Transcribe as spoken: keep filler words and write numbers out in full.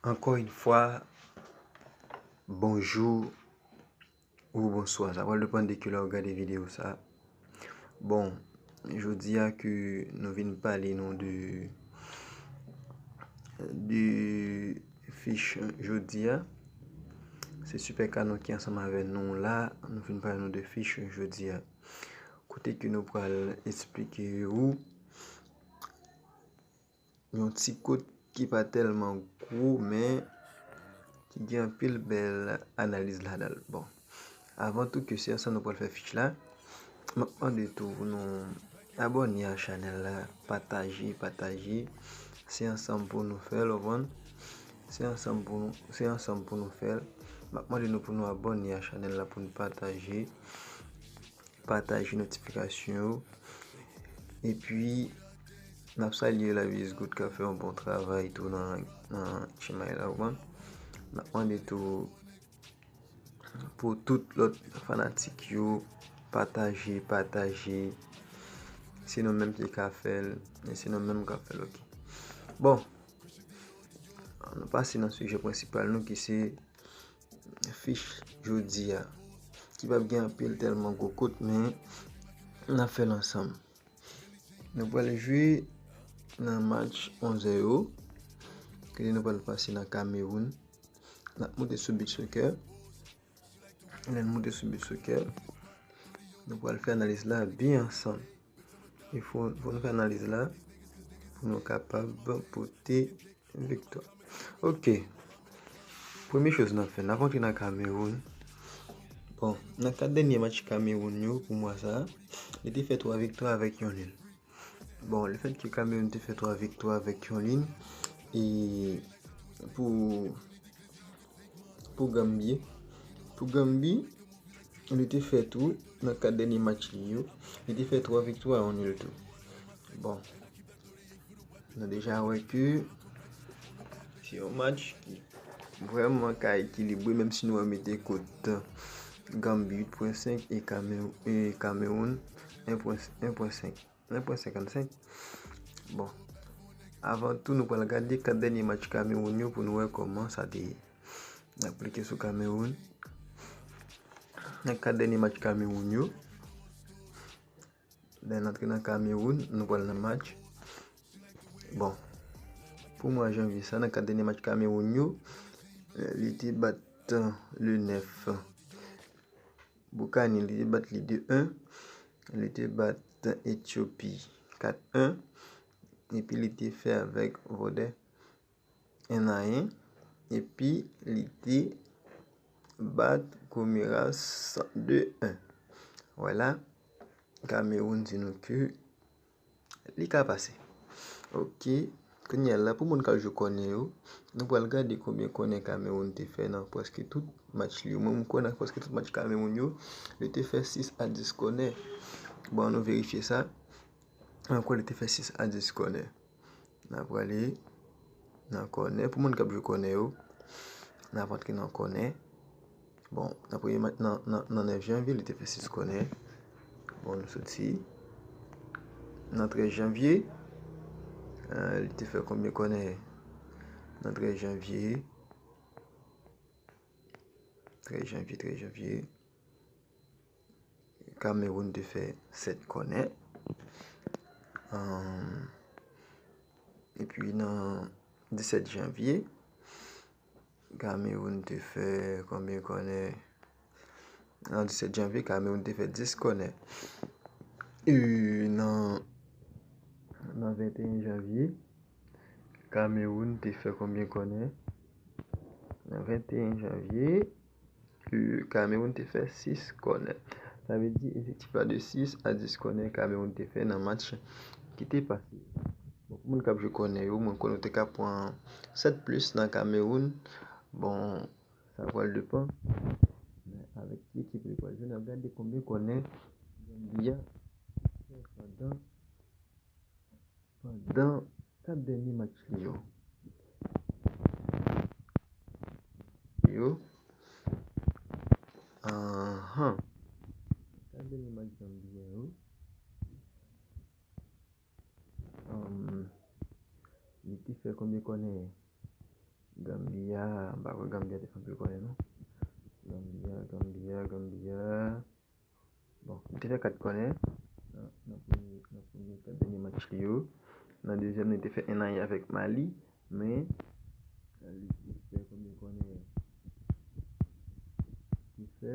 Ankò yon fwa, bonjou ou bonswa. Sa pral depann de kilè w gade videyo sa. Bon, jodi a ke nou vin pale nou de, de fich jodi a. Se Super Canon ki ansanm avè nou la. Nou vin pale nou de fich jodi a. Kote ke nou pral esplike ou yon ti kout ki pa tèlman gwo, men ki gen anpil bèl analiz ladan l. Bon, avan tou ke se ansanm nou pral fè fich la, m ap mande tou pou nou abòne a chanèl la, pataje, pataje. Se ansanm pou nou fè l, w konprann? Se ansanm pou nou, se ansanm pou nou fè l. M ap mande nou pou nou abòne a chanèl la, pou nou pataje, pataje notifikasyon yo. Epi, n ap salye Lavi is Good k ap fè yon bon travay tou nan, nan chimay la, w konprann? N ap mande tou pou tout lòt fanatik yo, pataje, pataje. Se nou menm ki ka fè l, e se nou menm k ap fè l, oke. Bon, nou pase nan sijè prensipal nou ki se fich jodi a, ki p ap gen anpil tèlman gwo kout, men n ap fè l ansanm. Nou pral jwe nan match onz zèro, kote nou pral pase nan Kamewoun. N ap moute sou Beach Soccer. Lè n moute sou Beach Soccer, nou pral fè analiz la byen ansanm. E fò, fò nou fè analiz la pou nou kapab pote viktwa. Oke. Premye choz n ap fè, n ap antre nan Kamewoun. Bon, nan kat dènye match Kamewoun yo pou mwa sa a, li te fè twa viktwa avèk yon nil. Bon, lefètke Kamewoun te fè twa viktwa avèk yon nil, e pou, pou Ganbi, pou Ganbi, li te fè tou, nan kat dènye match li yo, li te fè twa viktwa, yon nil tou. Bon, nou deja wè ke se yon match ki vrèman ka ekilibre, menm si nou wè mete kot Ganbi uit pwen senk e Kame-, e Kamewoun en pwen, en pwen senk, en pwen senkannsenk. Bon, avan tou, nou pral gade kat dènye match Kamewoun yo pou nou wè kòman sa te ye. N ap klike sou Kamewoun. Nan kat dènye match Kamewoun yo, lè n antre nan Kamewoun, nou pral nan match. Bon, pou mwa janvye sa, nan kat dènye match Kamewoun yo, eh, li te bat, eh, le nèf Boukani, li te bat li de en. Li te bat Etyopi kat en. Epi li te fè avèk Vòdè en a en. Epi li te bat Komeras de en. Vwala, Kamewoun di nou ke li ka pase. Oke. Kounye a la, pou moun k ap jwe kònè yo, nou pral gade konbyen kònè Kamewoun te fè nan prèske tout match li yo. Mwen, m kwè nan prèske tout match Kamewoun yo, li te fè sis a dis kònè. Bon, ann nou verifye sa. Mwen kwè li te fè sis a dis kònè. N a prale nan kònè. Pou moun k ap jwe kònè yo, n ap antre nan kònè. Bon, nan premye match, nan, nan, nan nèf janvye, li te fè sis kònè. Bon, nou soti. Nan trèz janvye, eh, li te fè konbyen kònè? Nan trèz janvye, trèz janvye, trèz janvye, Kamewoun te fè sèt kònè. Ahn, epi nan disèt janvye, Kamewoun te fè konbyen kònè? Nan disèt janvye, Kamewoun te fè dis kònè. E nan, nan venteyen janvye, Kamewoun te fè konbyen kònè? Nan venteyen janvye, e, Kamewoun te fè sis kònè. Sa vle di, efektif la de sis a dis kònè Kamewoun te fè nan match ki te pase. Bon, pou moun k ap jwe kònè yo, mwen kwè nou te ka pran sèt plis nan Kamewoun. Bon, sa pral depann. Men avèk ki ekip li pral jwe, n ap gade konbyen kònè Ganbi a fè pandan, pandan kat dènye match li yo. Yo. Anhan. Kat dènye match Ganbi a yo. Ahn, li te fè konbyen kònè? Gambia, m pa kwè Gambia te fè anpil kònè non. Gambia, Gambia, Gambia. Bon, li te fè kat kònè nan, nan premye, nan premye kat dènye match li yo. Nan dezyèm, li te fè en a en avèk Mali, men li te fè konbyen kònè?